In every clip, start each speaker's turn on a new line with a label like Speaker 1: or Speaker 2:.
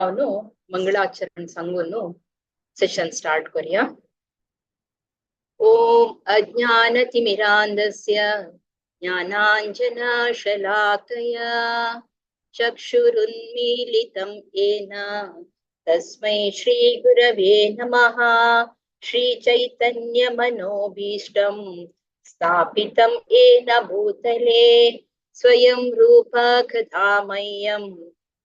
Speaker 1: जावन मंगळाचरण सांगून सेशन स्टार्ट करूया. ओम अज्ञानतिमिरान्धस्य ज्ञानाञ्जनशलाकया चक्षुरुन्मीलितं येन तस्मै श्रीगुरवे नमः. श्रीचैतन्यमनोभीष्टं स्थापितं येन भूतले स्वयं रूप कदा मह्यं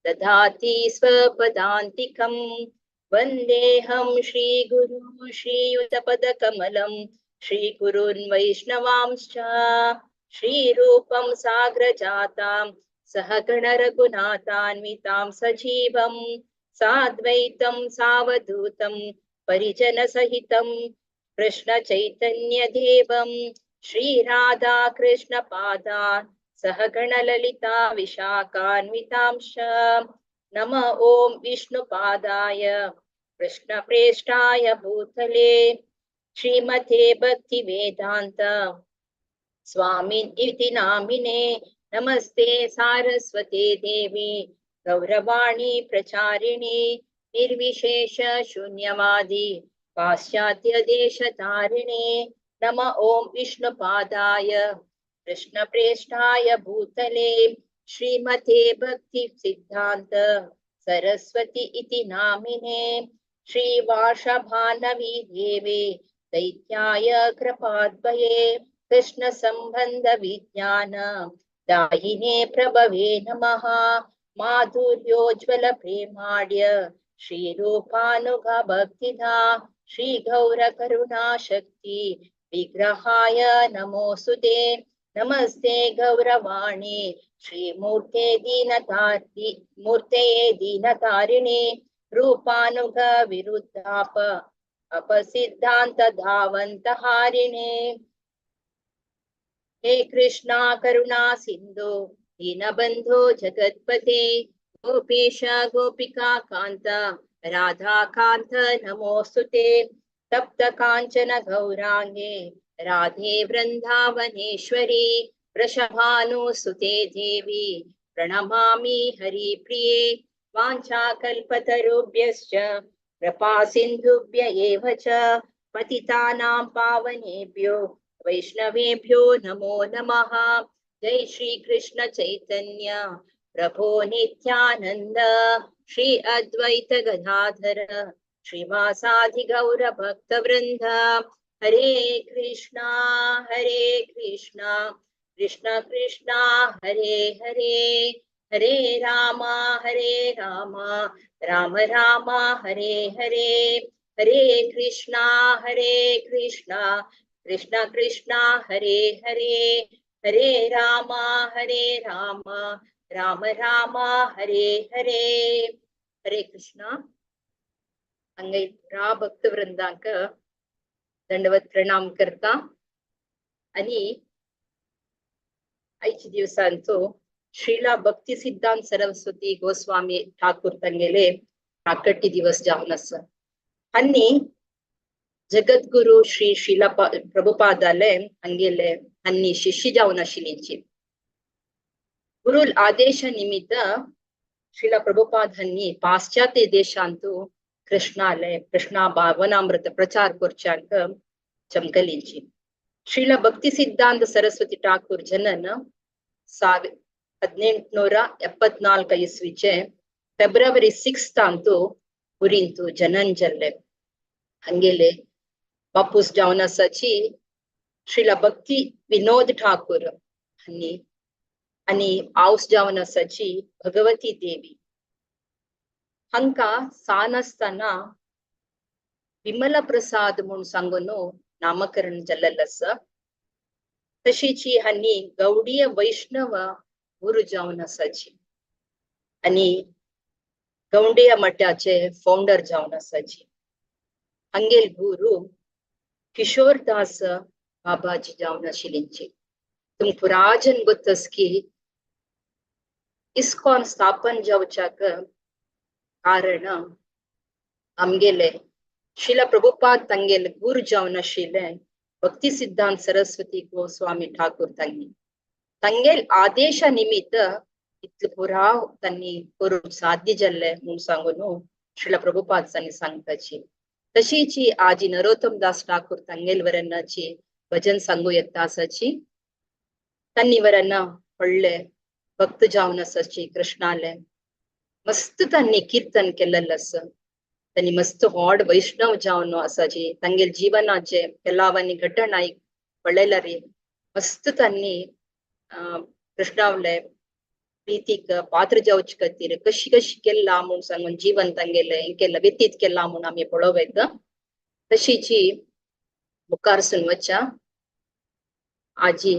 Speaker 1: ददाति स्वपदान्तिकं. वन्देऽहं श्रीगुरु श्रीयुतपदकमलं श्रीगुरून् वैष्णवांश्च श्रीरूपं साग्रजातां सहगणरघुनाथान्वितां सजीवं साद्वैतं सावधूतं परिजनसहितं कृष्णचैतन्यदेवं श्रीराधाकृष्णपादान् सहगणललिता विशाखान्वितांश्च. नम ॐ विष्णुपादाय कृष्णप्रेष्ठाय भूतले श्रीमते भक्तिवेदान्त स्वामिन् इति नामिने. नमस्ते सारस्वते देवी गौरवाणी प्रचारिणे निर्विशेष शून्यवादी पाश्चात्य देशतारिणे. नम ॐ विष्णुपादाय कृष्णप्रेष्ठाय भूतले श्रीमते भक्ति सिद्धांत सरस्वती इति नामिने. श्रीवाषभानवी देवे दैत्याय कृपाद्वये कृष्ण संबंध विज्ञान दायिने प्रभवे नमः. माधुर्योज्वल प्रेमाढ्य श्रीरूपानुग भक्तिदा श्री गौर करुणा शक्ति विग्रहाय नमोस्तुते. नमस्ते गौरवाणी श्रीमूर्ते दीनतारि मूर्तये दीनतारिणे रूपानुग विरुद्धाप अपसिद्धांत धावंत हारिणे. हे कृष्णा करुणा सिंधु दीनबंधो जगत्पते गोपेश गोपिका कांत राधा कांत नमोस्तुते. तप्त कांचन गौरांगे राधे वृंदावनेश्वरी वृषभानुसुते देवी प्रणमामि हरिप्रिये. वाञ्छाकल्पतरुभ्यश्च कृपा सिन्धुभ्य एव च पतितानां पावनेभ्यो वैष्णवेभ्यो नमो नमः. जय श्री कृष्ण चैतन्य प्रभो नित्यानंद श्री अद्वैत गदाधर श्रीवासादि गौर भक्त वृंद. हरे कृष्णा हरे कृष्णा कृष्ण कृष्णा हरे हरे हरे रामा हरे रामा राम राम हरे हरे. हरे कृष्णा हरे कृष्णा कृष्ण कृष्णा हरे हरे हरे रामा हरे रामा राम राम हरे हरे. हरे कृष्णा. हांगा रा भक्त वृंदांक दंडवत प्रणाम करता आणि आयच्या दिवसांचो श्रीला भक्ती सिद्धांत सरस्वती गोस्वामी ठाकूर ತಂಗೆಲೆ ಪ್ರಾಕಟ್ಯ ದಿವस जावन आसा. आनी जगद्गुरु श्री श्रीला प्रभुपादाले हांगेले हांनी शिष्य जावन आशिल्लीची. गुरुल आदेश निमित्त श्रीला प्रभुपाद हांनी पाश्चात्य देशांतु कृष्णाले कृष्णा भावनामृत प्रचार करच्याक चमकलींची. ಶ್ರೀಲ ಭಕ್ತಿ ಸಿದ್ಧಾಂತ ಸರಸ್ವತಿ ಠಾಕೂರ್ ಜನನ 1874 ಇಸ್ವಿಚೆ ಫೆಬ್ರವರಿ 6 ಅಂತೂ पुरींतु जनन जाल्ले. हांगेले बापूस जावन आसाची श्रीला भक्ती विनोद ठाकूर हांणी आनी आवस जावन आसाची भगवती देवी. हांकां सान आसतना विमल प्रसाद म्हूण सांगून नामकरण जाल्लें आसा. तशीची हांणी गौडीय वैष्णव गुरु जावन आसाची आनी गौंडिया मठाचे फाउंडर जावन आसाची. हांगेल गुरु किशोरदास बाबाजी जावन आशिल्लींची. तुमकां पुराजन गोत्तस की इस्कॉन स्थापन जावच्याक कारण आमगेले शिला प्रभुपाद तांगेले गुरु जावन आशिल्ले भक्ती सिद्धांत सरस्वती गोस्वामी ठाकूर तांगी. तांगेल आदेश निमित्त इतले पुराव तांणी करूंक साध्य जाल्लें म्हूण सांगून श्रील प्रभुपाद तांणी सांगताची. तशीची आजी नरोत्तम दास ठाकूर तांगेल वरनाची भजन सांगू येता आसाची. तांणी वरना व्हडले भक्त जावन आसाची कृष्णाले मस्त तांणी कीर्तन केल्लें आसा. तांणी मस्त व्हड वैष्णव जावन आसाची. तांगेल जीवनाचे केलावांनी घटना पळयल्यार मस्त तांणी कृष्णावले प्रीतीक पात्र जावचे खातीर कशी कशी केल्ला म्हूण सांगून जीवन तांगेलें हें केल्लां व्यतीत केल्लां म्हूण आमी पळोवं येता. तशीची मुखार सून वच्या आजी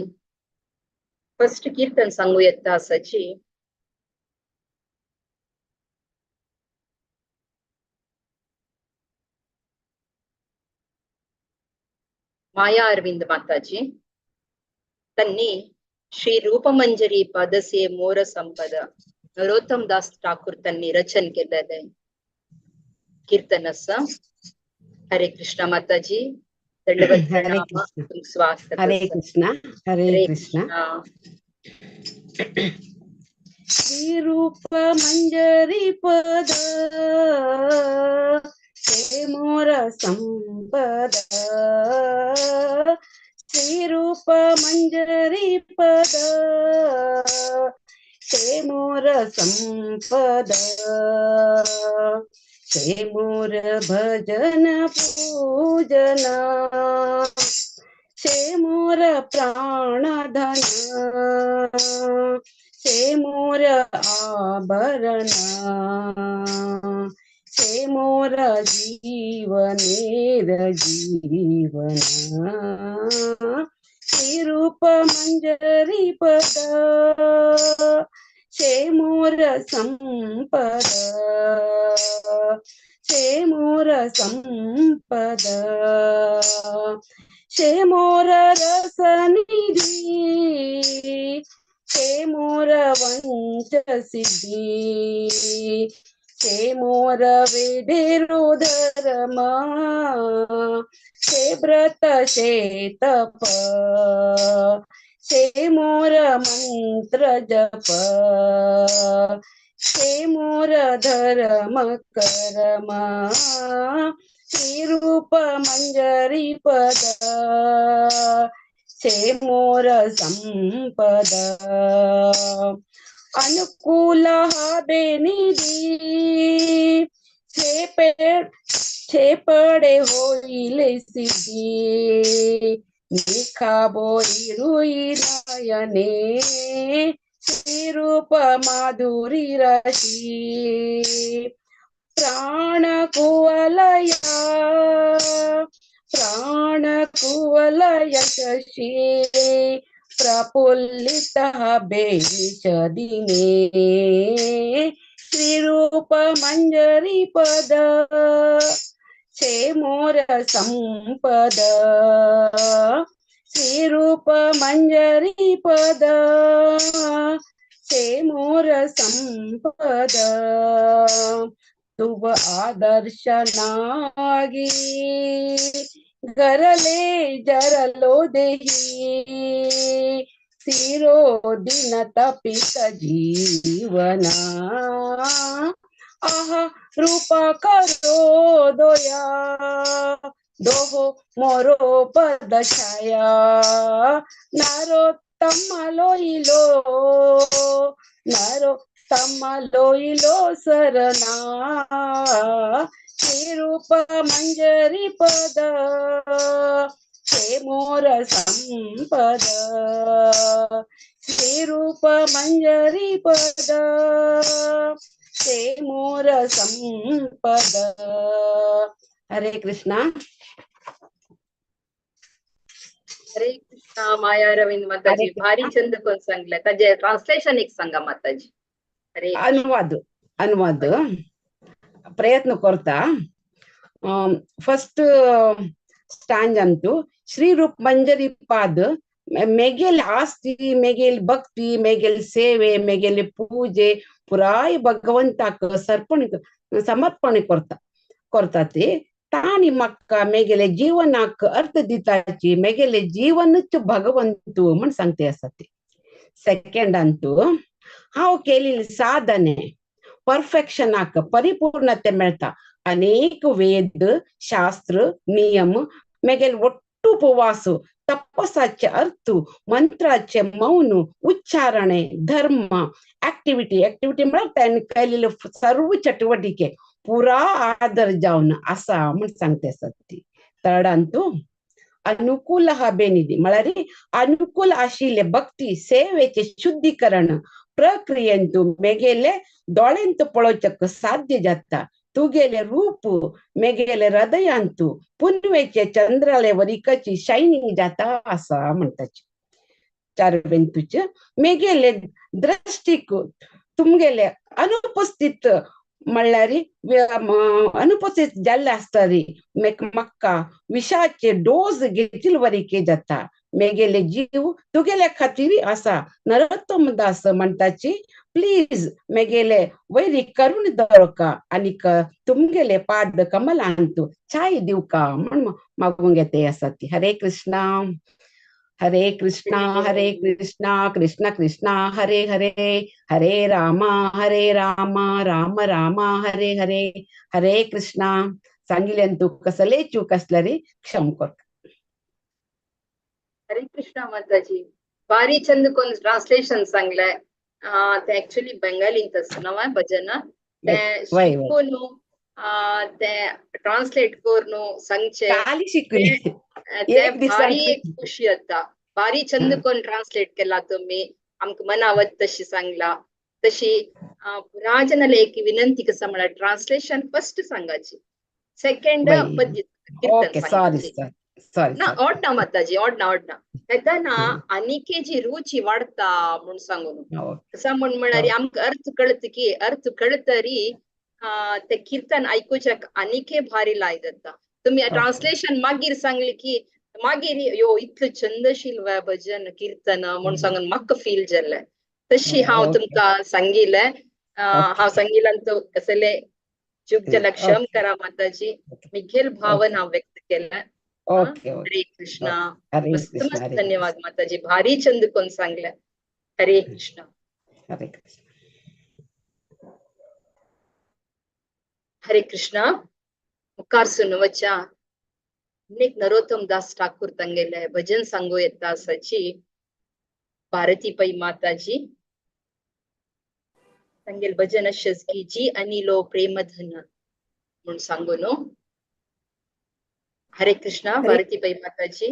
Speaker 1: फर्स्ट कीर्तन सांगू येता आसाची. माया अरविंद माताजी तांणी श्री रूपमंजरी पदसे मोर संपद नरोत्तम दास ठाकूर तांणी रचन केलेलें कीर्तन आसा. हरे कृष्ण माताजी, दंडवत
Speaker 2: हरे
Speaker 1: प्रणाम,
Speaker 2: कृष्ण.
Speaker 1: तुमकां स्वागत
Speaker 2: हरे
Speaker 1: आसा.
Speaker 2: कृष्ण हरे
Speaker 1: हरे
Speaker 2: कृष्ण.
Speaker 1: कृष्ण.
Speaker 2: श्री रूप मंजरी पद हे मोर संपद. श्री रूप मंजरी पद हे मोर संपद. हे मोर भजन पूजन हे मोर प्राणधन हे मोर आभरण हे मोर जीवनेर जीवन. श्री रूप मंजरी पद हे मोर संपद. हे मोर संपद. हे मोर रसनिधि हे मोर वंश सिद्धि हे मोर वेदेरो धर्म हे व्रत शे तप हे मोर मंत्र जप हे मोर धर्म कर्म. श्री रूप मंजरी पद हे मोर संपद. अनुकूल बेनिधी छे पडे होईल सिद्धी निखाबो इरुई नयने श्री रूप माधुरी राशी. प्राण कुवलया प्राण कुवलय शशी प्रफुल्लित बेनिश दिने. श्री रूप मंजरी पद हे मोर संपद. श्री रूप मंजरी पद हे मोर संपद. तुव आदर्शनागी गरले जरलो देही सिरो दिन तपित जीवन. आहा रूपा करो दोया दोहो मोरो पद छाया. नरोत्तम लोइलो नरोत्तम लोइलो सरना. श्री रूप मंजरी पद हे मोर संपद. श्री रूप मंजरी पद हे मोर संपद. हरे कृष्णा.
Speaker 1: हरे कृष्णा माया अरविंद माताजी, भारी छंद कोण सांगले ताजे ट्रान्सलेशन एक सांगा माताजी. हरे
Speaker 2: अनुवाद अनुवाद प्रयत्न करता. फर्स्ट स्टँज अंतु श्री रूप मंजरी पाद मेगेल आस्ती मेगेल भक्ती मेगेल सेवे मेगेल पूजे पुराय भगवंताक सर्पण समर्पण करता करता ते ताणी म्हाका मेगेले जीवनाक अर्थ दिताची मेगेले जीवनच भगवंतू म्हण सांगते आसा ते. सेकंड अंतु हांव केलेली साधने परफेक्शनाक परिपूर्णते मेळटा. अनेक वेद शास्त्र नियम मेगेल ಒಟ್ಟು ಉಪವಾಸ ತಪಸ್ಸಾಚೆ ಅರ್ಥ ಮಂತ್ರಾचे मौन उच्चारणे धर्म ऍक्टिव्हिटी ऍक्टिव्हिटी म्हळ्यार ताणें केलेले सर्व चटुवटिके पुरा आदर जावन आसा म्हण सांगते आसा ती. थर्डांतू अनुकूल हा बेनिधी म्हळ्यार अनुकूल आशिल्ले भक्ती सेवेचे शुद्धीकरण प्रक्रियेंतू मेगेले दोळ्यांत पळोवच्याक साध्य जाता. तुगेले रूप मेगेले हृदयांतू पुनवेचे चंद्राले वरिकची शायनिंग जाता आसा म्हणटाची. चारवेंतूचे मेगेले दृष्टीक तुमगेले अनुपस्थित म्हणल्यार अनुपस्थित जाल्ले आसतरी म्हाका विशाचे डोस घेतील वरिके जाता. मेगेले जीव तुगेले खातीर आसा. नरोत्तम दास म्हणटाची प्लीज मेगेले वैरी करून दवरका आनीक तुमगेले पाद कमलांतू चाय दिवका म्हण मागूंक येते आसा ती. हरे कृष्णा हरे कृष्णा हरे कृष्णा कृष्ण कृष्णा हरे हरे हरे रामा राम राम हरे हरे हरे कृष्णा. सांगिल्ल्यान तूं कसले चूक आसल्यार क्षम कर.
Speaker 1: हरे कृष्णा माताजी, भारी चंद कोण ट्रान्सलेशन सांगले. ते ऍक्च्युली बेंगालींत आसा न्हू भजन, ते शिकून ते ट्रान्सलेट करून सांगचे ते भारी एक खुशी जाता. भारी चंद कोण ट्रान्सलेट केला तुम्ही, आमकां मनावत तशी सांगला. तशी पुराजनाला एक विनंती कसा म्हळ्यार ट्रान्सलेशन फर्स्ट सांगाची, सेकंड पद्य कीर्तन सांगाची. ना ओडना माताजी, ओडना ओडना तेन्ना आनीके जी रुची वाडता म्हूण सांगून कसा म्हण म्हळ्यार आमकां अर्थ कळत की अर्थ कळतरी ते कीर्तन आयकुच्याक आनीके भारी लाय जाता. तुम्ही ट्रान्सलेशन मागीर सांगली की मागीर यो इतलें चंदशील भजन कीर्तन म्हूण सांगून म्हाका फील जालें. तशी हांव तुमकां सांगिलें. हांव सांगिल्यान तो कसले चूक जाल्यार क्षम करा माताजी. मिगेल भावन हांव व्यक्त केलें. हरे कृष्णा. मस्त मस्त धन्यवाद माताजी, भारी चंद कोण सांगले. हरे कृष्णा.
Speaker 2: हरे कृष्णा.
Speaker 1: हरे कृष्णा. मुखार सुनवच्या अनेक नरोत्तम दास ठाकूर तांगेले भजन सांगू येता आसाची भारती पै माताजी तांगेले भजन अशेंच की जी अनिलो प्रेमधन म्हूण सांगू न्हू. हरे कृष्णा भारती पै माताजी,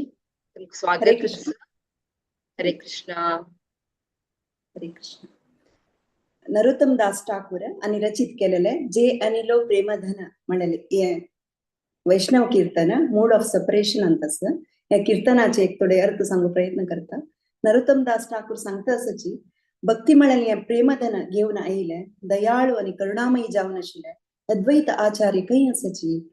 Speaker 1: तुमकां स्वागत. हरे कृष्णा.
Speaker 3: हरे कृष्णा. नरोत्तम दास ठाकूर आणि रचित केलेले जे अनिलो प्रेमधन म्हणले वैष्णव कीर्तन मोड ऑफ सेपरेशन अंतस. या कीर्तनाचे एक थोडे अर्थ सांगू प्रयत्न करता. नरोत्तम दास ठाकूर सांगता असची भक्ती म्हळ्यार प्रेमधन घेवन आयिल्ले दयाळू आणि करुणामयी जावन आशिल्ले अद्वैत आचार्य खंय आसाची.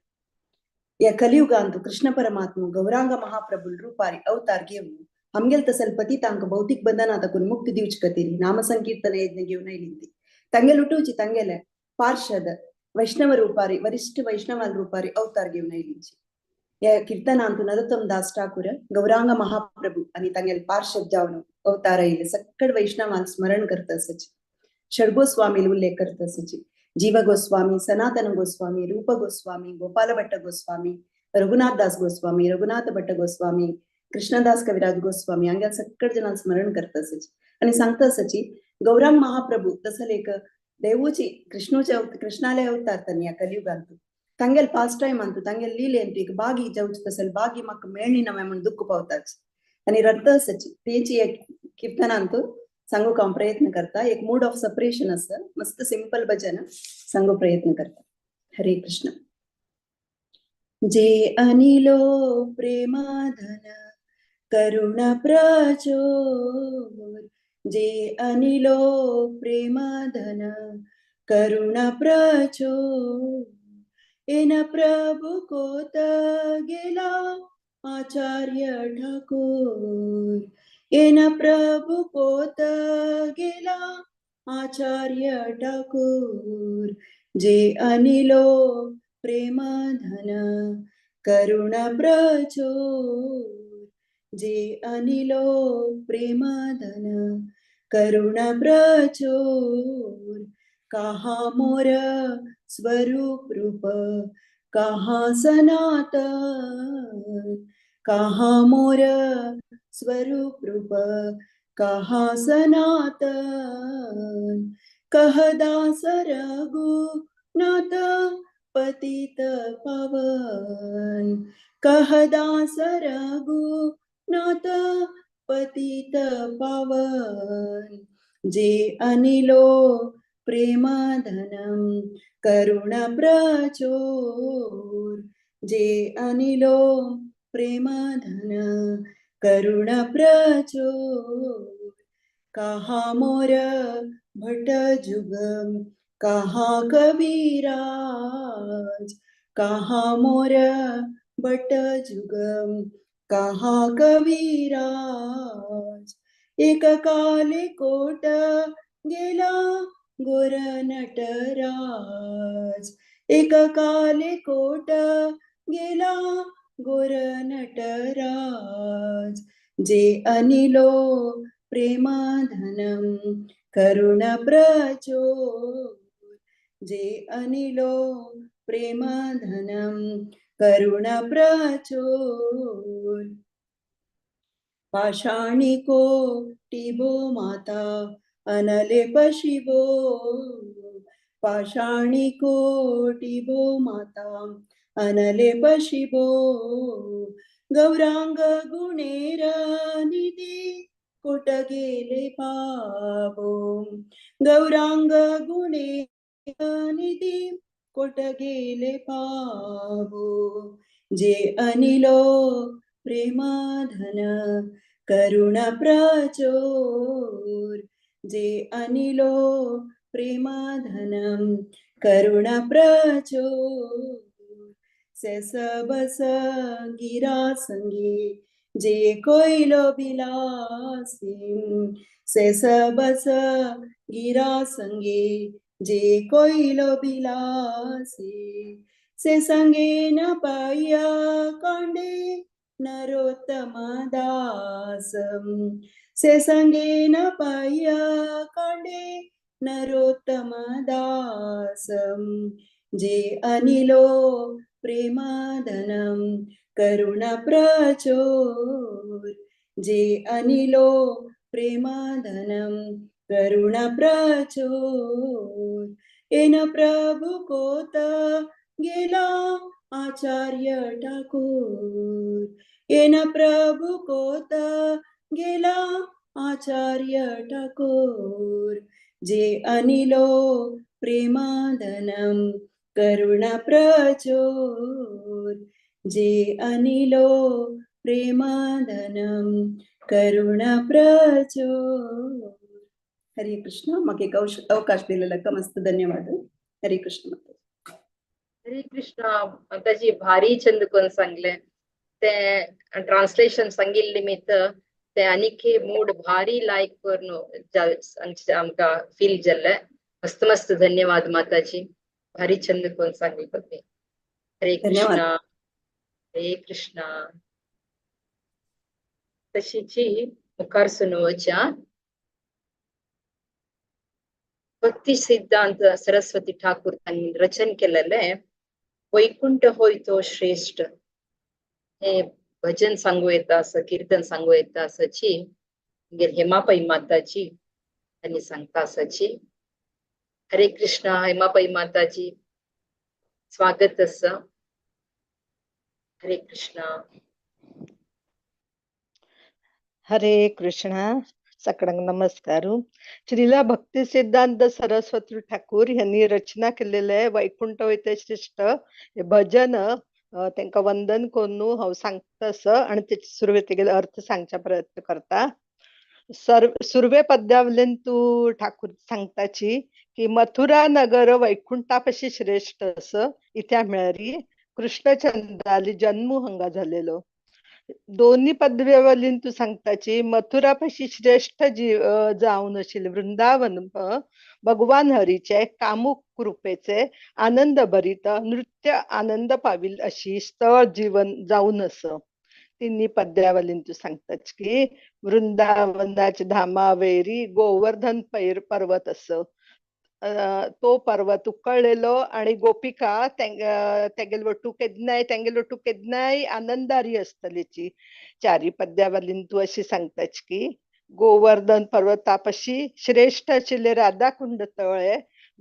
Speaker 3: या कलियुगांत कृष्ण परमात्मा गौरांग महाप्रभु रूपारी अवतार घेवन आमगेल तसल पतितांक भौतिक बंधनातकून मुक्ती दिवचे खातीर नामसंकीर्तन यज्ञ घेवन आयली ती. तांगेल उठोवची तांगेले पार्षद वैष्णव रूपारी वरिष्ठ वैष्णवाल रूपारी अवतार घेवन आयलीची. या कीर्तनांतू नरोत्तम दास ठाकूर गौरांग महाप्रभु आणि तांगेल पार्षद जावन अवतार आयले सक्कड वैष्णवान स्मरण करत आसाची. षडगोस्वामी उल्लेख करत आसाची. जीव गोस्वामी, सनातन गोस्वामी, रूप गोस्वामी, गोपाल भट्ट गोस्वामी, रघुनाथ दास गोस्वामी, रघुनाथ भट्ट गोस्वामी, कृष्णदास कविराज गोस्वामी हांगा सक्कड जणां स्मरण करत आसाची. आणि सांगता आसाची गौरांग महाप्रभू तसल एक देवूची कृष्णूचे कृष्णाले अवतार तांणी ह्या कलियुगांतू तांगेल पास्ट टायम अंतू तांगेल लीले एक बागी जावची तसल बागी म्हाका मेळ्ळी ना म्हूण दुःख पावताची आणि रडत आसाची. तेची एक कीर्तनांतू सांगूक हांव प्रयत्न करता. एक मूड ऑफ सेपरेशन आसा, मस्त सिंपल भजन सांगू प्रयत्न करता. हरे कृष्ण. जे अनिलो प्रेमाधन करुणा प्रचोर, जे अनिलो प्रेमाधन करुणा प्रचोर, एन प्रभु कोत गेला आचार्य ठाकूर, एन प्रभु कोत गेला आचार्य ठाकूर, जे अनिलो प्रेमाधन करुणा प्रचोर, जे अनिलो प्रेमाधन करुणा प्रचुर। कहाँ मोर स्वरूप रूप कहाँ सनातन, कहाँ मोर स्वरूप रूप कहाँ सनातन। कह दास रघुनाथ पतित पावन, कह दास रघुनाथ पतित पावन। जे अनिलो प्रेमधनम करुणा प्रचुर, जे अनिलो प्रेमधन करुणा प्रचुर। कहाँ मोर भट जुगम कहाँ कबीराज, कहाँ मोर भट जुगम कहाँ कबीराज। एक काले कोट गेला गोर नटराज, एक काले कोट गेला गोर नटराज। जे अनिलो प्रेमाधनम करुणा प्रचुर, जे अनिलो प्रेमाधनम करुणा प्रचुर। पाषाणी को टिबो माता अनले पशिबो, पाषाणी को टिबो माता अनले पशिबो। गौरांग गुणेर निधी कोट गेले पावो, गौरांग गुणेर निधी कोट गेले पावो। जे अनिलो प्रेमाधन करुणा प्रचुर, जे अनिलो प्रेमाधनम करुणा प्रचुर। से सबस गिरा संगी जे कोइलो बिलासी, से सबस गिरा संगी जे कोइलो बिलासी। से संगे न पाया कांडे नरोत्तम दासम, से संगे न पाया कांडे नरोत्तम दासम। जे अनिलो प्रेमाधनम करुणा प्रचुर, जे अनिलो प्रेमाधनम करुणा प्रचुर। एन प्रभु कोत गेला आचार्य ठाकूर, एन प्रभु कोत गेला आचार्य ठाकूर। जे अनिलो प्रेमाधनम करुणा प्रचुर, जे अनिलो प्रेमाधनम करुणा प्रचुर। हरे कृष्ण. म्हाका एक अवकाश दिलेला मस्त धन्यवाद. हरे कृष्ण माता.
Speaker 1: हरे कृष्ण माताजी, भारी चंद कोण सांगले ते ट्रान्सलेशन सांगिल्ले निमित्त ते आनीक मूड भारी लायक करून आमकां फील जाल्ले. मस्त मस्त धन्यवाद माताजी, भारी चंद कोण सांगले तुम्ही. हरे कृष्ण. हरे कृष्ण. तशीची मुखार सुनवच्या भक्ती सिद्धांत सरस्वती ठाकूर तांणी रचन केलेले वैकुंठ होय तो श्रेष्ठ हे भजन सांगू येता असं, कीर्तन सांगू येता असाची हेमा पै माताजी त्यांनी सांगता असाची. हरे कृष्ण हेमा पै माताजी, स्वागत असं. हरे कृष्ण.
Speaker 4: हरे कृष्णा. सगळ्यांक नमस्कार. श्रीला भक्ती सिद्धांत सरस्वती ठाकूर यांनी रचना केलेले वैकुंठ वैते श्रेष्ठ हे भजन तांकां वंदन करून हांव सांगता असं आणि तेचे सुरवेक अर्थ सांगच्या प्रयत्न करता. सुर्वे पद्यावलेन तू ठाकूर सांगताची की मथुरा नगर वैकुंठापशी श्रेष्ठ असं इत्या म्हळ्यार कृष्णचंद्राली जन्म हंगा झालेलो. दोन्ही पदव्यावलीन तू सांगताची मथुरापाशी श्रेष्ठ जीव जावन आशिल्लें वृंदावन भगवान हरीचे कामुक कृपेचे आनंद भरीत नृत्य आनंद पाविल अशी स्थळ जीवन जावन आस. तिन्ही पद्यावलींतू सांगतात की वृंदावनाच्या धामावेरी गोवर्धन पर्वत असो, तो पर्वत उकळलेलो आणि गोपिका तेगेल वटू केन्नाय तेंगेल वटू केन्नाय आनंदारी आसतलीची. चारी पद्यावलींतू अशी सांगतात की गोवर्धन पर्वतापशी श्रेष्ठ आशिल्ले राधाकुंड तळे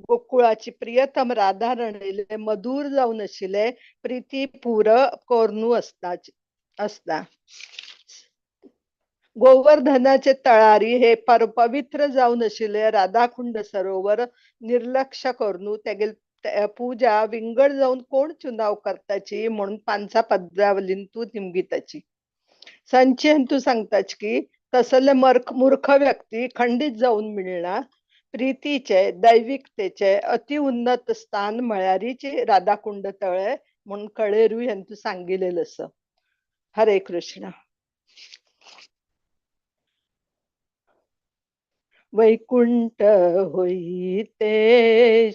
Speaker 4: गोकुळाची प्रियतम राधा रणिले मधुर जावन आशिल्ले प्रिती पूर कोर्नू असता असता. गोवर्धनाचे तळारी हे पवित्र जावन आशिल्ले राधाकुंड सरोवर निर्लक्ष करून तेगेल पूजा विंगड जावन कोण चुनाव करताची म्हणून पांचा पद्यावलींतू निमगिताची. संचयंतू सांगताच की तसले मूर्ख व्यक्ती खंडित जावन मिळना. प्रीतीचे दैविकतेचे अति उन्नत स्थान म्हळ्यारीच राधाकुंड तळे म्हणून कळेरू हेंतू सांगिलेलं असं. हरे कृष्ण. वैकुंठ होईते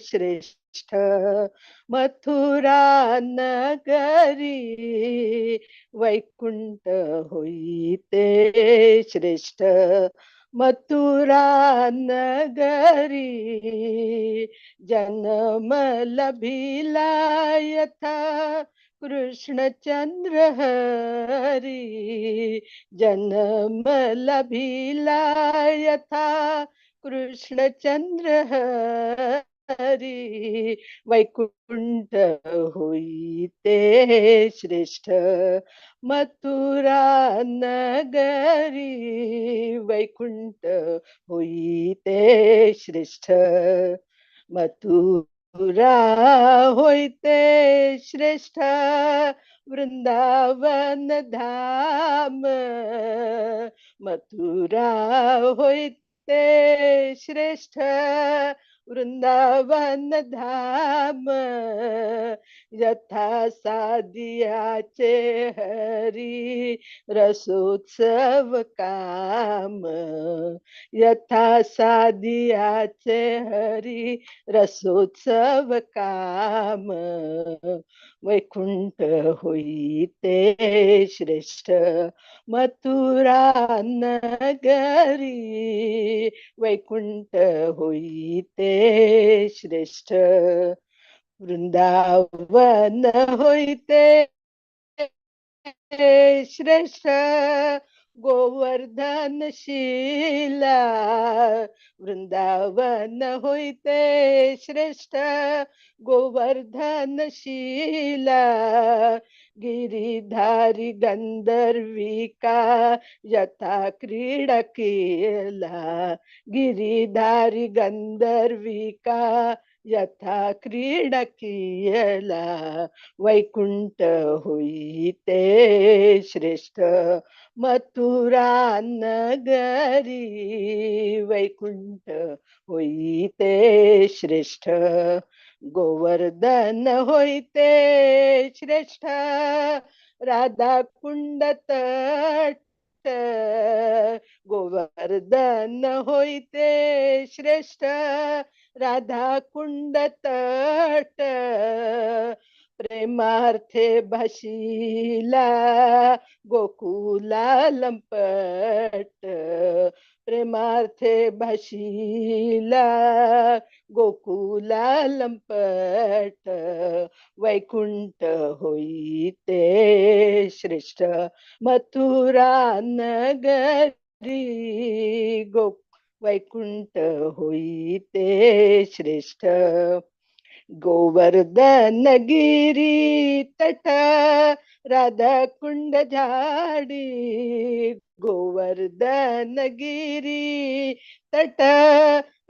Speaker 4: श्रेष्ठ मथुरा नगरी, वैकुंठ होईते श्रेष्ठ मथुरा नगरी, जन्म लभिला यथा कृष्णचंद्र हरी, जन्म लभिला यथा कृष्णचंद्र हरी, वैकुंठ होईते श्रेष्ठ मथुरा नगरी, वैकुंठ होईते श्रेष्ठ मथुरा होईते श्रेष्ठ वृंदावन धाम, मथुरा होईते श्रेष्ठ वृंदावन धाम, यथा साधियाचे हरी रसोत्सव काम, यथा साधियाचे हरी रसोत्सव काम, वैकुंठ होईते श्रेष्ठ मथुरा नगरी, वैकुंठ होईते श्रेष्ठ वृंदावन होईते श्रेष्ठ गोवर्धन शिला, वृंदावन होईते श्रेष्ठ गोवर्धन शिला, गिरिधारी गंधर्विका यथा क्रीडा केला, गिरिधारी गंधर्विका यथा क्रीडा केला, वैकुंठ होईते श्रेष्ठ मथुरा नगरी, वैकुंठ होईते श्रेष्ठ गोवर्धन होईते श्रेष्ठ राधाकुंड तट, गोवर्धन होईते श्रेष्ठ राधाकुंड तट, प्रेमार्थे भाषिला गोकुला लंपट, प्रेमार्थे भाषिला गोकुला लंपट, वैकुंठ होईते श्रेष्ठ मथुरा नगरी, गो वैकुंठ होईते श्रेष्ठ गोवर्धन गिरी तट राधाकुंड झाडी, गोवर्धन गिरी तट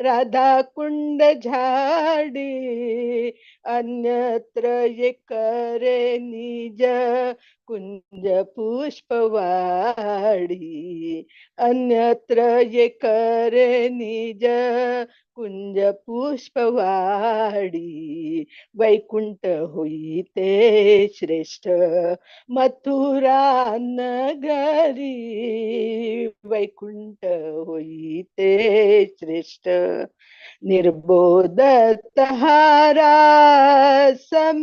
Speaker 4: राधाकुंड झाडी, अन्यत्र ये करे निज कुंज पुष्पवाडी, अन्यत्र ये करे निज कुंज पुष्पवाडी, वैकुंठ होईते श्रेष्ठ मथुरा नगरी, वैकुंठ होईते श्रेष्ठ निर्बोधतहारा सम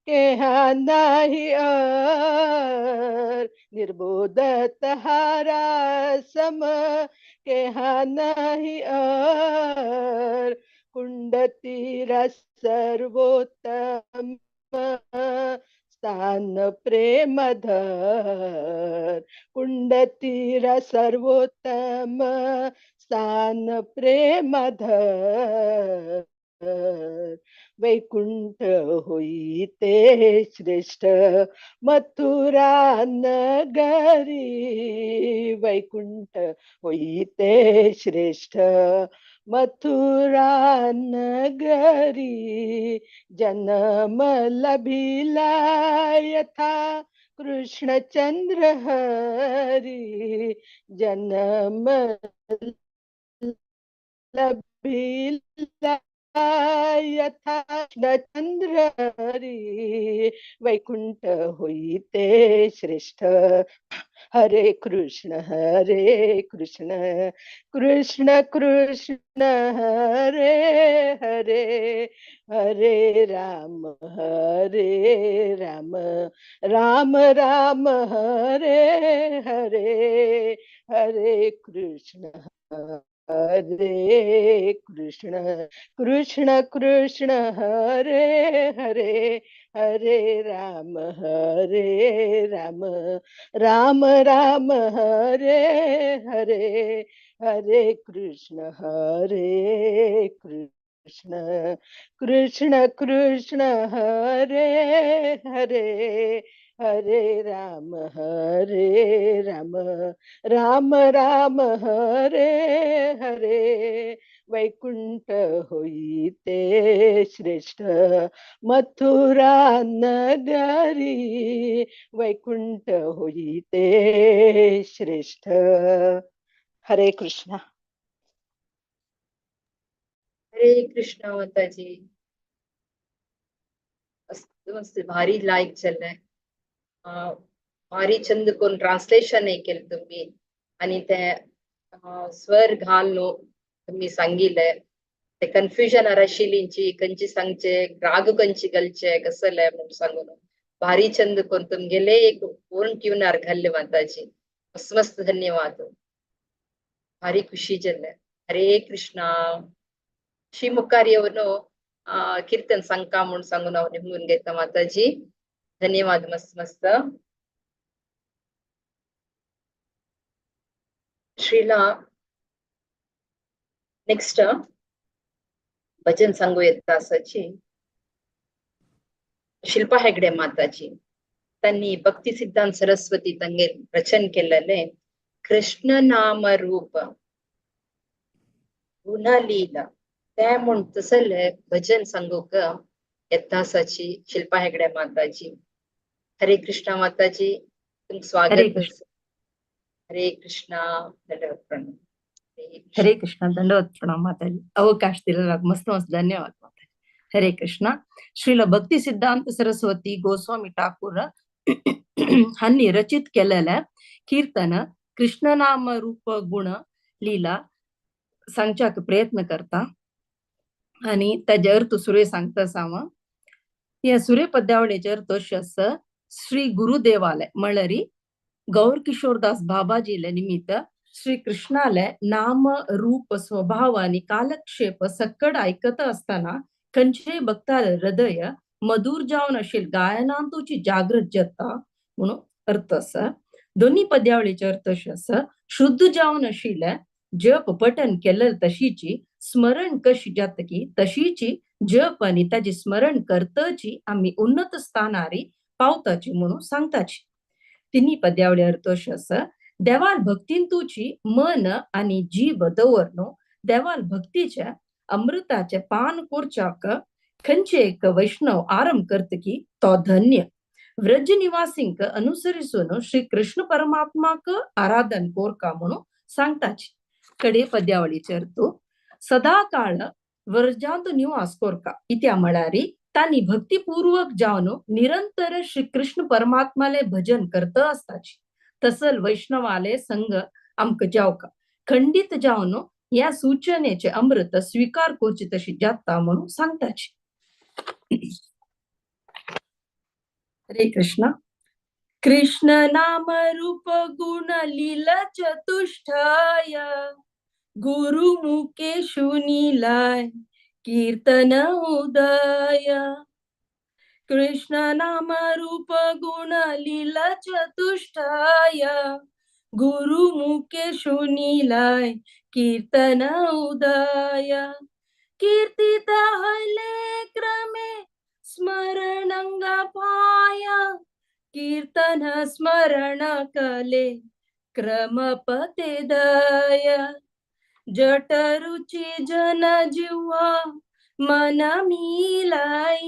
Speaker 4: केहा नाही अर, निर्बोध तहारा सम केहा नाही अर, कुंड तीरा सर्वोत्तम स्थान प्रेमधर, कुंड तीरा सर्वोत्तम स्थान प्रेमधर, वैकुंठ होई ते श्रेष्ठ मथुरा नगरी, वैकुंठ होई ते श्रेष्ठ मथुरा नगरी, जन्म लभिला यथा कृष्णचंद्र हरी, जन्म लभिला यथा कृष्णचंद्र हरी, वैकुंठ होई ते श्रेष्ठ। हरे कृष्ण कृष्ण कृष्ण हरे हरे, हरे राम राम राम हरे हरे, हरे कृष्ण कृष्ण कृष्ण हरे हरे, हरे राम राम राम हरे हरे, हरे कृष्ण कृष्ण कृष्ण हरे हरे, हरे राम राम राम हरे हरे, वैकुंठ होई ते श्रेष्ठ मथुरा नगरी, वैकुंठ होई ते श्रेष्ठ। हरे कृष्णा।
Speaker 1: हरे कृष्णा माताजी, मस्त मस्त भारी लायक चललंय, भारी छंद कोण ट्रान्सलेशन नाही केलं तुम्ही आणि ते स्वर घाल न्हू तुम्ही सांगितलंय, ते कन्फ्युजन आशिल्लींची खंयची सांगचे राग खंयची घालचे कसले म्हणून सांगून भारी छंद कोण तुमगेले एक पूर्ण ट्युनार घाल्ले माताजी, मस्त मस्त धन्यवाद, भारी खुशी जाल्ले। हरे कृष्णा। श्री मुखार कीर्तन सांगका म्हणून सांगून हांव निमगून घेता माताजी, धन्यवाद मस्त मस्त। श्रीला नेक्स्ट भजन सांगू येता आसाची शिल्पा हेगडे माताजी, त्यांनी भक्ती सिद्धांत सरस्वती तंगे रचन केलेले कृष्ण नाम रूप गुणलीला ते म्हण तसले भजन सांगूक येता आसाची शिल्पा हेगडे माताजी। हरे कृष्णा माताजी, तुमचं स्वागत।
Speaker 5: हरे कृष्ण।
Speaker 1: हरे कृष्णा, दंडवत प्रणाम।
Speaker 5: हरे कृष्णा, दंडवत प्रणाम माताजी, अवकाश दिलेला मस्त मस्त धन्यवाद माताजी। हरे कृष्णा। श्रील भक्ती सिद्धांत सरस्वती गोस्वामी ठाकूर हांणी रचित केलेले कीर्तन कृष्ण नाम रूप गुण लीला सांगच्याक प्रयत्न करता आणि ताजे अर्थ सुरे सांगता साव। ह्या सुरे पद्यावळीचे अर्थ अशें आसा, श्री गुरुदेवाले म्हणल्यार गौर किशोरदास बाबाजीले निमित्त श्री कृष्णाले नाम रूप स्वभाव आणि कालक्षेप सक्कड ऐकत असताना खंयचेय भक्ताले हृदय मधुर जावन अशील गायनांतूची जागृत जाता म्हणून अर्थ आसा। दोन्ही पद्यावळीचे अर्थ अशें आसा, शुद्ध जावन आशिल्ले जप पठन केले तशीची स्मरण कशी जातकी तशीची जप आणि ताजी स्मरण करतची आमी उन्नत स्थानारी पावताची म्हणून सांगताची। तिन्ही पद्यावळी अर्थ अशें आसा, देवाल भक्तींतूची मन आणि जीव दवरनो देवाल भक्तीच्या अमृताचे पान कोरचाक खंयचे एक वैष्णव आरंभ करतकी तो धन्य। व्रज निवासींक अनुसरिसून श्री कृष्ण परमात्माक आराधन कोरका म्हणून सांगताची। कडे पद्यावळीचे अर्थ, सदा काळ व्रजांत निवास कोरका इत्या म्हळ्यारी तांणी भक्तिपूर्वक जावन निरंतर श्री कृष्ण परमात्माले भजन करत असताची। तसल वैष्णवाले संग आमकां जावका खंडित जावन ह्या सूचनेचे अमृत स्वीकार करची तशी जाता म्हणून सांगताची। हरे कृष्ण. कृष्ण नाम रूप गुण लीला चतुष्टय, गुरुमुखे शुनिलाय कीर्तन उदय. कृष्ण नाम रूप गुण लीला चतुष्टय, गुरुमुखे शुनिलाय कीर्तन उदय. कीर्तित हले क्रमे स्मरणंग पाया, कीर्तन स्मरण कले क्रमपते दया. जट रुचि जन जिव्हा मन मिलाय,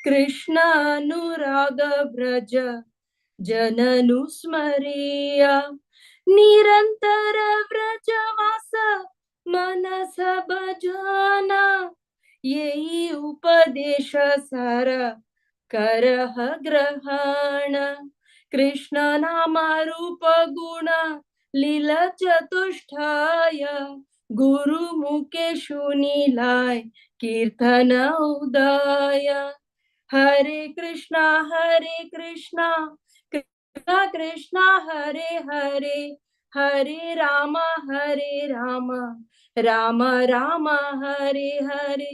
Speaker 5: कृष्णानुराग व्रज जननु स्मरिया. निरंतर व्रजवास मनस भजना, येई उपदेश सार करह ग्रहण. कृष्ण नाम रूप गुण लीला चतुष्टय, गुरुमुखे शुनिलाय कीर्तन उदय. हरे कृष्णा हरे कृष्णा कृष्णा कृष्णा हरे हरे, हरे राम हरे राम राम राम हरे हरे.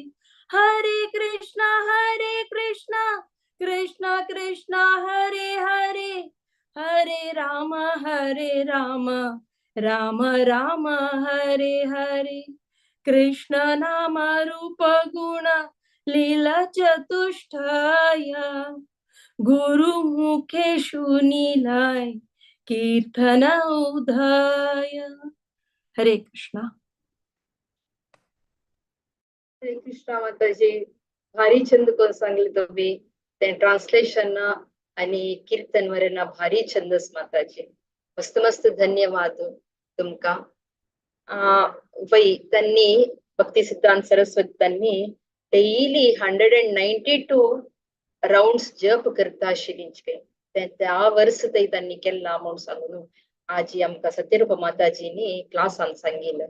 Speaker 5: हरे कृष्णा हरे कृष्णा कृष्णा कृष्णा हरे हरे, हरे राम हरे राम राम राम हरे हरे. कृष्ण नाम रूप गुण लीला चतुष्टय, गुरुमुखे शुनिलाय कीर्तन उदय. हरे कृष्णा.
Speaker 1: हरे कृष्णा माताजी, भारी छंद कोण सांगले तुम्ही. ते ट्रान्सलेशन आणि कीर्तन वरेना भारी छंदस माताजी. मस्त मस्त धन्यवाद तुमका. वै त्यांनी भक्ती सिद्धांत सरस्वती त्यांनी डेली 192 राऊंड्स जप करता आशिल्ली. त्या वर्स थंय त्यांनी केला म्हणून सांगून आजी आमकां सत्यरूप माताजीनी क्लासान सांगिल्लें.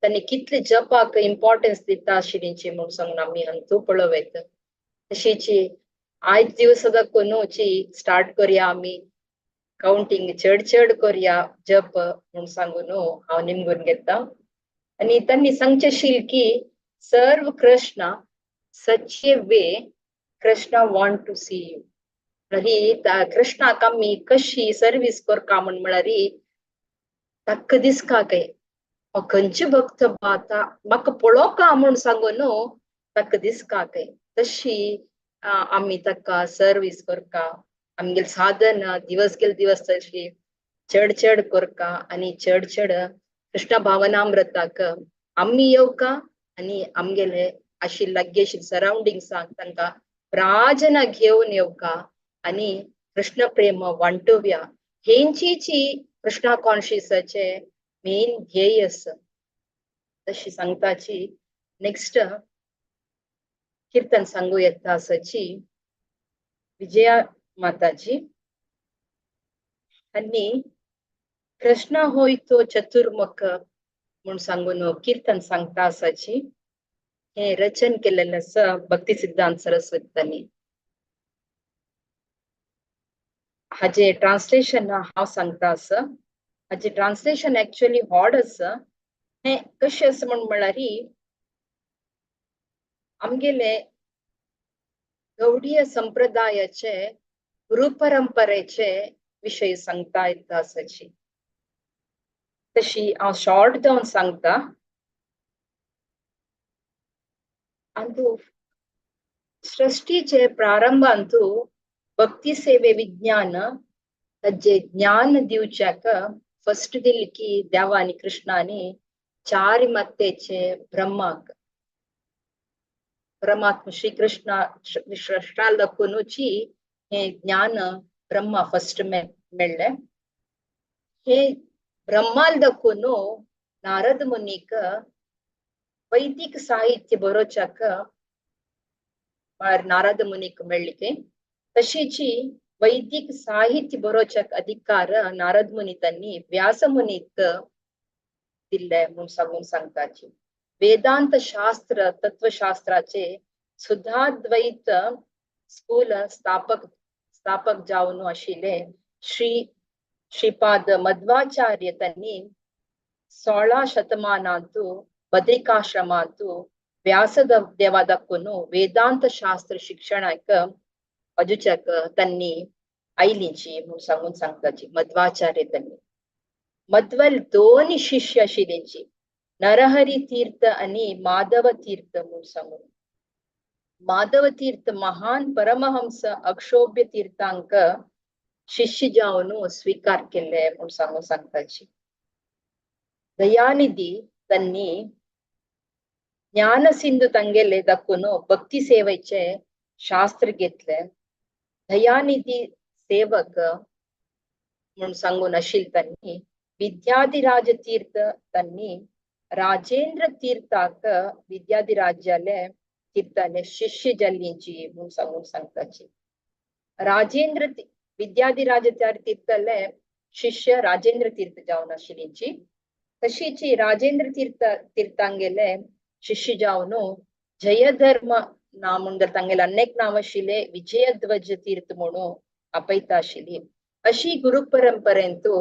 Speaker 1: त्यांनी कितले जपाक इम्पॉर्टन्स दिता आशिल्ली म्हणून सांगून आमी हांतू पळोवं. तशीच आयज दिवसादाकूनची स्टार्ट करया आमी काउंटींग, चड चड करया जप म्हणून सांगून हांव निमगून घेता. आनी तांणी सांगचें की serve Krishna such a way Krishna want to see you. म्हळ्यार कृष्णाक आमी कशी सर्वीस करका म्हण म्हळ्यार ताका दिसका काय खंयचे भक्त आतां म्हाका पळोवका म्हूण सांगून ताका दिसका काय, तशी आमी ताका सर्वीस करका. आमगेले साधन दिवस गेले दिवस तशी चड चड करका आनी चड चड कृष्ण भावनामृताक आमी येवका आनी आमगेले आशिल्ले लागीं आशिल्ले सरावंडिंग्साक तांकां प्राजना घेवन येवका आनी कृष्ण प्रेम वांटुया. हेंचीची कृष्णा कॉन्शियसाचे मेन ध्येय आसा तशी सांगताची. नेक्स्ट कीर्तन सांगू येता आसाची विजया माताजी. आनी कृष्ण होय तो चतुर्मुख म्हूण सांगून कीर्तन सांगता आसाची. हे रचन केलेलें आसा भक्ती सिद्धांत सरस्वती. हाजे ट्रान्सलेशन हांव सांगता आसा. हाजे ट्रान्सलेशन एक्चुअली हॉड आसा. हें कशें आसा म्हण म्हळ्यार आमगेले गौडीय संप्रदायाचे गुरु परंपरेचे विशय सांगता येता आसाची. तशी हांव शॉर्ट जावन सांगता. अंतू सृष्टीचे प्रारंभांतू भक्ती सेवे विज्ञान ताजे ज्ञान दिवच्याक फस्ट दिल की देवा आनी कृष्णानी चार मातेचे ब्रह्माक परमात्मा श्री कृष्णा श्रष्टालकुनूची हे ज्ञान ब्रह्मा फस्ट मेळ्ळें. हे ब्रह्माल दाखोवन नारद मुनीक वैदिक साहित्य बरोवच्याक नारद मुनीक मेळ्ळी. तशीची वैदिक साहित्य बरोवच्याक अधिकार नारद मुनी त्यांनी व्यास मुनीक दिल्ले म्हूण सांगून सांगताची. वेदांत शास्त्र तत्वशास्त्राचे सुधाद्वैत स्कूल स्थापक स्थापक जावन आशिल्ले श्री श्रीपाद मध्वाचार्य त्यांनी 16 शतमानांतु बद्रिकाश्रमांतु व्यासದ ದೇವದಕ್ಕುನು ವೇದಾಂತ ಶಾಸ್ತ್ರ शिक्षणाक अजुचक त्यांनी आयलींची म्हणून सांगून सांगताची मध्वाचार्य त्यांनी. मध्वल दोन शिष्य आशिल्लींची, नरहरी तीर्थ आणि माधव तीर्थ म्हणून सांगून. माधव तीर्थ महान परमहंस अक्षोभ्य तीर्थांक शिष्य जावन स्वीकार केले म्हणून सांगून सांगताची. दयानिधी त्यांनी ज्ञान सिंधू ತಂಗೆಲೆ ದಕ್ಕುನು भक्ती सेवेचे शास्त्र घेतले. दयानिधी सेवक म्हणून सांगून आशिल्ले त्यांनी विद्याधिराज तीर्थ त्यांनी राजेंद्र तीर्थाक विद्याधिराजाले तीर्थाले शिष्य जाल्लींची म्हणून सांगून सांगताची. राजेंद्र विद्याधिराज तीर्थाले शिष्य राजेंद्र तीर्थ जावन आशिल्लींची. तशीच राजेंद्र तीर्थ तीर्थांगेले शिष्य जावन जयधर्म नाम म्हणून तांगेले अनेक नाम आशिल्ले विजयध्वज तीर्थ म्हणून आपयता आशिल्ली. अशी गुरु परंपरेंतु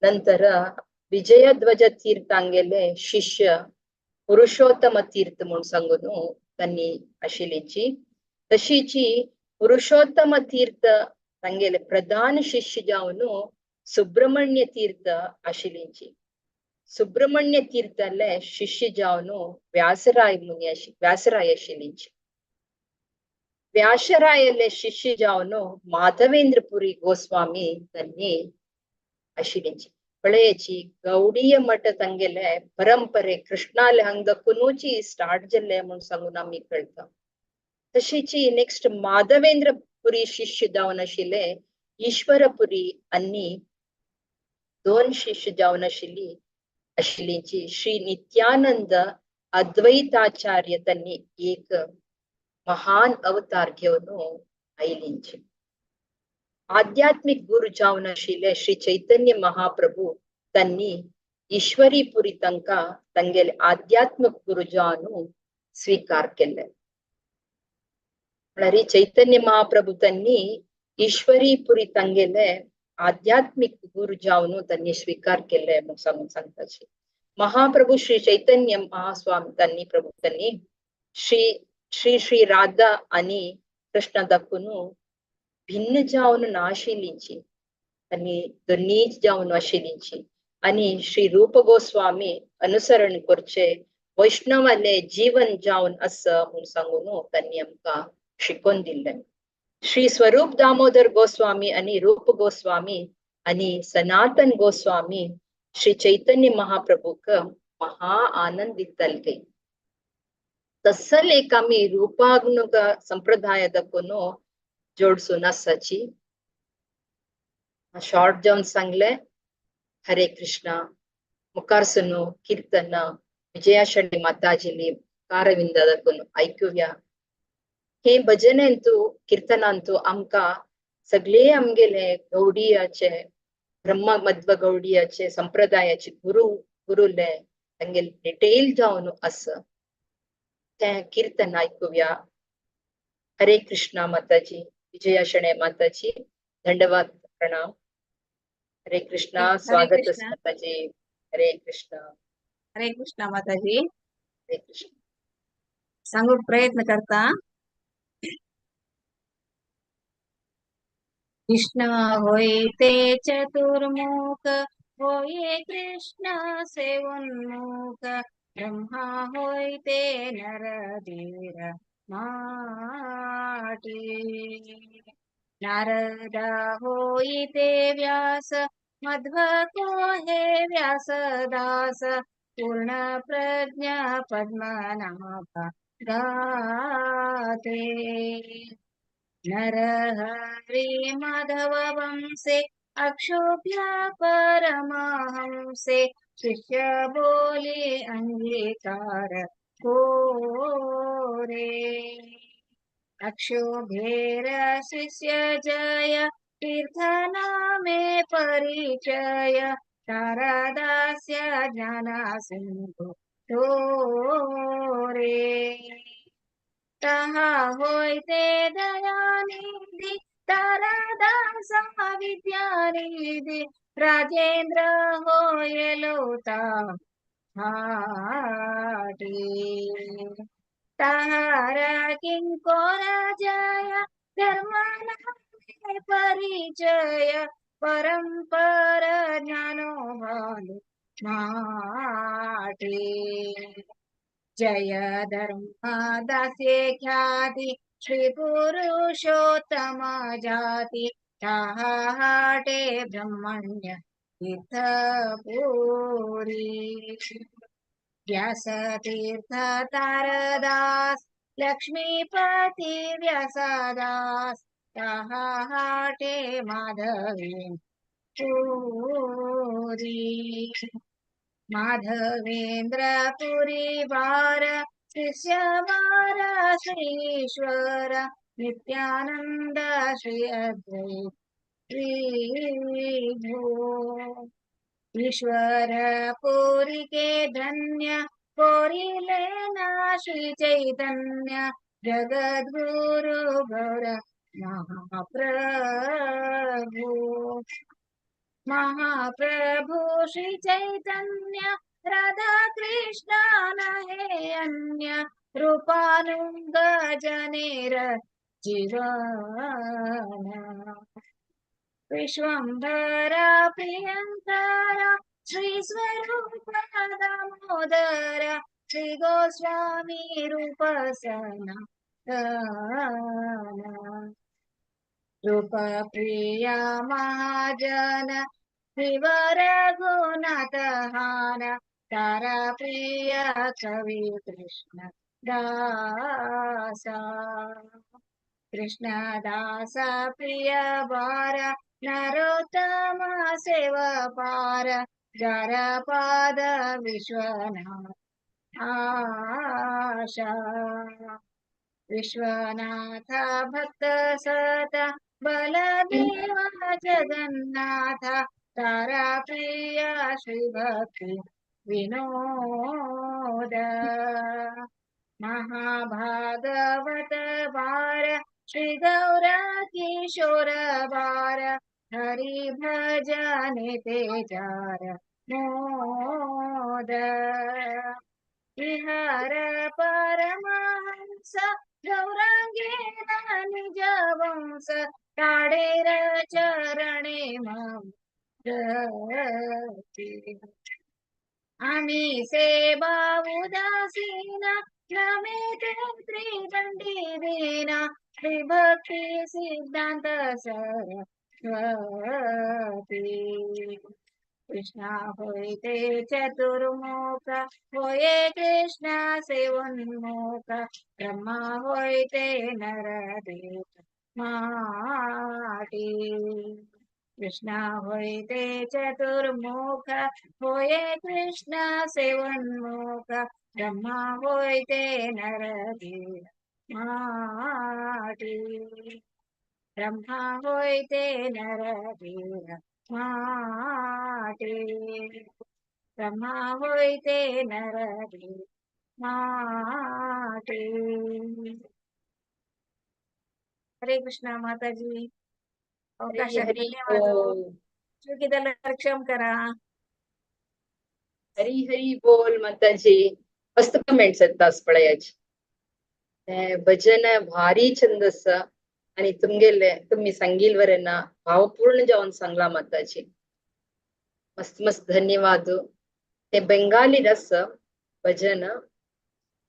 Speaker 1: ನಂತರ विजयध्वज तीर्थांगेले शिष्य पुरुषोत्तम तीर्थ म्हणून सांगून त्यांनी आशिल्लीची. तशीच पुरुषोत्तम तीर्थ तांगेले प्रधान शिष्य जावन सुब्रमण्य तीर्थ आशिल्लीची. सुब्रमण्य तीर्थाले शिष्य जावन व्यासराय मुनी व्यासराय आशिल्लीची. व्यासरायले शिष्य जावन माधवेंद्रपुरी गोस्वामी त्यांनी आशिल्लीची. पळयाची गौडीय मठ तांगेले परंपरे कृष्णाले हांग दकुनूची स्टार्ट जाल्ले म्हणून सांगून आमी कळटा. तशीच नेक्स्ट माधवेंद्रपुरी शिष्य जावन आशिल्ले ईश्वरपुरी आनी दोन शिष्य जावन आशिल्ली आशिल्लीची श्री नित्यानंद अद्वैताचार्य त्यांनी एक महान अवतार घेवन आयलींची. आध्यात्मिक गुरु जावन आशिल्ले श्री चैतन्य महाप्रभू त्यांनी ईश्वरीपुरी तांकां तांगेले आध्यात्मिक गुरु जावन स्वीकार केले. म्हळ्यार चैतन्य महाप्रभू त्यांनी ईश्वरीपुरी तांगेले आध्यात्मिक गुरु जावन त्यांनी स्वीकार केले म्हणून सांगून सांगताची. महाप्रभू श्री चैतन्य महास्वामी त्यांनी प्रभू त्यांनी श्री श्री श्री राधा आणि कृष्ण दाखून भिन्न जावन नाशिल्लींची आनी दोनीच जावन आशिल्लींची आनी श्री रूप गोस्वामी अनुसरण करचे वैष्णवाले जीवन जावन आसा म्हूण सांगून तांणी आमकां शिकोवन दिल्लें. श्री स्वरूप दामोदर गोस्वामी आनी रूप गोस्वामी आनी सनातन गोस्वामी श्री चैतन्य महाप्रभूक महा आनंद दिताले. तसल एक आमी रूपाग्नुग संप्रदाय दाखोवन जोडसून आसाची. शॉर्ट जावन सांगले. हरे कृष्णा. मुखार सुनो कीर्तन विजयाशणी माताजीली कारविंद दाखोवन आयकुया. हे भजनेंतु कीर्तनांतु आमकां सगळे आमगेले गौडियाचे ब्रह्म मध्व गौडियाचे संप्रदायाचे गुरु गुरुले तांगेले डिटेल जावन आसा तें कीर्तन आयकुया. हरे कृष्णा माताजी, विजया माताजी, दंडवत प्रणाम. हरे कृष्णा.
Speaker 6: हरे
Speaker 1: स्वागत
Speaker 6: कृष्णा.
Speaker 1: माताजी. हरे कृष्णा.
Speaker 6: हरे कृष्णा माताजी.
Speaker 1: हरे कृष्ण.
Speaker 6: सांगू प्रयत्न करता. कृष्ण होय ते चतुर्मुख, होय कृष्ण से उन्मुख, ब्रह्मा होय ते नरधीर माटी, नारद होई ते व्यास, मध्व को हे व्यासदास, पूर्ण प्रज्ञा पद्मनाभ गाते. नरहरि माधव वंशे, अक्षोभ्य परमहंसे, शिष्य बोले अंगीकार कोरे. अक्षोभेर शिष्य जय, तीर्थ नामे परिचय, तारादास्य ज्ञान सिंधु तोरे. তাহা হইতে দয়ানিধি তারাদাস বিদ্যানিধি রাজেন্দ্র হয়েলো তাহাটে। তাহারা কিঙ্কর জয় ধর্ম নামে পরিচয় परंपर ज्ञानो भानु माटे। जय धर्मदासे ख्याति श्री पुरुषोत्तम जाति ताहाटे ब्रह्मण्य तीर्थपुरी। व्यास तीर्थ तारदास लक्ष्मीपति व्यासदास ताहाटे माधवी पुरी। माधवेंद्र पुरी वार शिष्य वार श्रीश्वर नित्यानंद श्री अद्वैत विभो। ईश्वर पुरी के धन्य कोरी लेना श्री चैतन्य जगद्गुरु गौर महाप्रभु। महाप्रभु श्री चैतन्य राधा कृष्ण नहे अन्य रूपानुग जनेर जीवन। विश्वंभर प्रियंकर श्री स्वरूप दामोदर श्री गोस्वामी रूप सनातन। रूप प्रिया महाजन शिव रघुनाथ हार तारा प्रिय कवि कृष्ण दास। कृष्ण दास प्रिय बार नरोत्तम सेवा पार जर पाद विश्वनाथ आशा। विश्वनाथ भक्त सत बलदेव जगन्नाथ तारा प्रिय श्री भक्ति विनोद। महाभागवत बार श्री गौर किशोर बार हरि भजन ते जार मोद। विहार परमहंस गौरांगे निज वंश ताडेर चरणे मम रती। आम्ही सेवा उदासीन नमेते त्रिदंडी दीना श्री भक्ती सिद्धांत सरस्वती। कृष्णा होइते चतुर्मुख होये कृष्ण सेवोन्मुख ब्रह्मा होइते नरदेव माटी। कृष्णा होइते चतुर्मुख होये कृष्ण सेवोन्मुख ब्रह्मा होइते नरदेव माटी। ब्रह्मा होइते नरदेव माटी। ब्रह्मा होइते नरदेव माटी। हरे कृष्णा माताजी,
Speaker 1: हरी
Speaker 6: अवकाशात
Speaker 1: हरी
Speaker 6: धन्यवाद।
Speaker 1: बोल।
Speaker 6: चुकीदाला क्षम करा।
Speaker 1: हरी हरी बोल माताजी। मस्त कमेंट्स आहेत दास पळयाची। भजन भारी छंद आसा आणि तुमगेले तुम्ही सांगिलवरेना भावपूर्ण जावन सांगला माताजी। मस्त मस्त धन्यवाद। ते बेंगाली रस भजन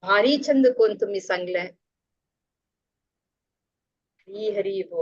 Speaker 1: भारी छंद कोण तुम्ही सांगले। हरी हरी बोल।